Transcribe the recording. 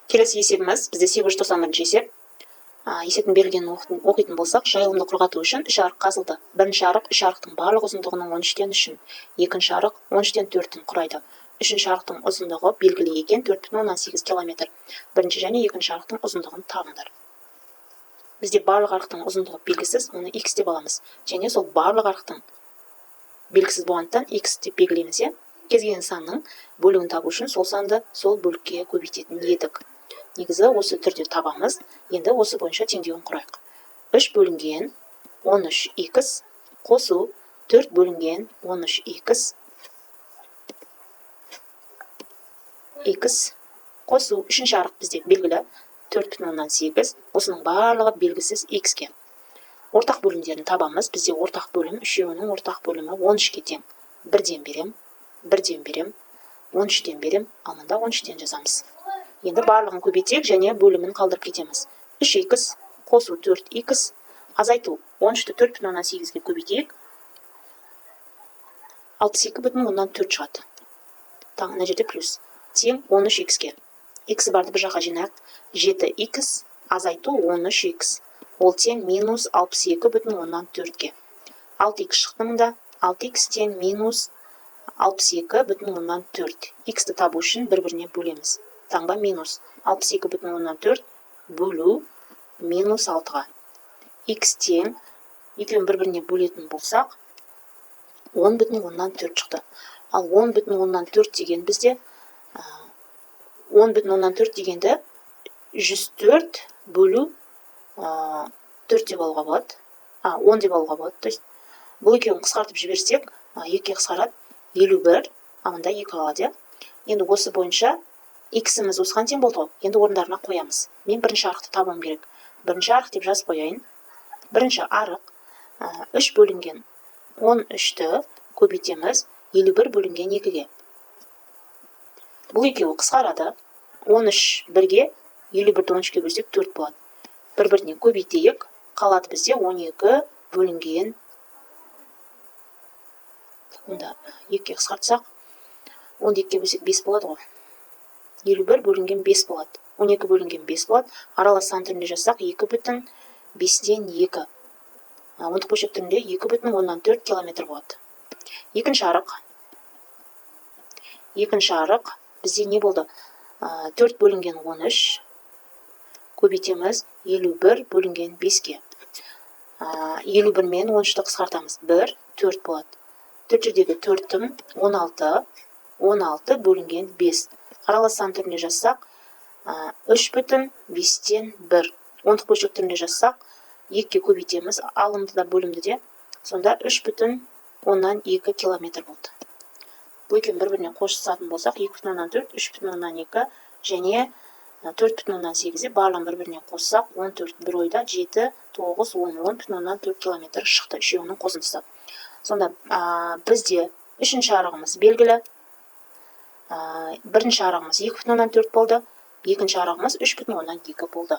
Келесі есебіміз бізде 891 есеп. Есептің берілгенін оқитын болсақ, жайылымды құрғату үшін үш арық қазылды. Бірінші арық үш арықтың барлық ұзындығының 13-тен 3-ін, екінші арық 13-тен 4-ін құрайды. Үшінші арықтың ұзындығы белгілі екен, 4,8 километр. Бірінші және екінші арықтың ұзындығын табыңдар. Бізде барлық арықтың ұзындығы белгісіз, оны x деп аламыз. Және сол барлық арықтың белгісіз болғандықтан, x деп белгілейміз, иә. Кез келген санның бөлігін табу үшін сол санды сол бөлікке көбейтетін едік. Негізі осы түрде табамыз. Енді осы бойынша теңдеуін құрайық. 3 бөлінген 13 х қосу 4 бөлінген 13 х х қосу үшінші арық бізде белгілі, 4,8, осының барлығы белгісіз х-ке. Ортақ бөлімдерін табамыз. Бізде ортақ бөлім, үшеуінің ортақ бөлімі 13-ке тең. Бірден берем, бірден берем, 13-тен берем, ал мында 13-тен жазамыз. Енді барлығын көбейтсек және бөлімін қалдырып кетеміз. 3 х қосу 4 х азайту 13-ті 4,8-ге көбейтейік, 62,4 шығады. Таң мына жерде плюс, тең 13 х-ке. Х барды бір жаққа жинайық. 7 х азайту 13 х, ол тең минус 62,4-ке. 6 х шықты мында. 6 х тең минус 62,4. Х-ті табу үшін бір біріне бөлеміз. Таңба минус 62,4 бөлу минус 6-ға. Х тең, екеуін бір біріне бөлетін болсақ, 10,4 шықты. Ал 10,4 деген бізде, 10,4 дегенді 104 бөлу 4 деп алуға болады, 10 деп алуға болады. То есть бұл екеуін қысқартып жіберсек, екіге қысқарады, 51, а мында 2 қалады, иә. Енді осы бойынша х-іміз осыған тең болды ғой. Енді орындарына қоямыз. Мен бірінші арықты табуым керек. Бірінші арық деп жазып қояйын. Бірінші арық: 3 бөлінген 13-ті көбейтеміз 51 бөлінген 2-ге. Бұл екеуі қысқарады. 13 бірге, 51-ді 13-ке бөлсек, 4 болады. Бір біріне көбейтейік. Қалады бізде 12 бөлінген, онда екіге қысқартсақ, 10-ды екіге бөлсек, 5 болады ғой. 51 бөлінген 5 болады, 12 бөлінген 5 болады. Аралас сан түрінде жазсақ, 2 бүтін 5-тен 2, ондық бөлшек түрінде 2,4 километр болады. Екінші арық. Екінші арық бізде не болды? 4 бөлінген 13 көбейтеміз 51 бөлінген 5-ке. 51 мен 13-ті қысқартамыз. 1, 4 болады. Төрт жердегі төртім 16, 16 бөлінген 5. Аралас сан түрінде жазсақ, 3 бүтін 5-тен 1. Ондық бөлшек түрінде жазсақ, екіге көбейтеміз алымды да, бөлімді де. Сонда 3,2 километр болды. Бұл екеуін бір біріне қосатын болсақ, 2,4, 3,2 және 4,8-де барлығын бір біріне қоссақ, 14, бір ойда 7, 9, 10, 10,4 километр шықты үшеуінің қосындысы. Сонда бізде үшінші арығымыз белгілі, бірінші арығымыз 2,4 болды, екінші арығымыз 3,2 болды.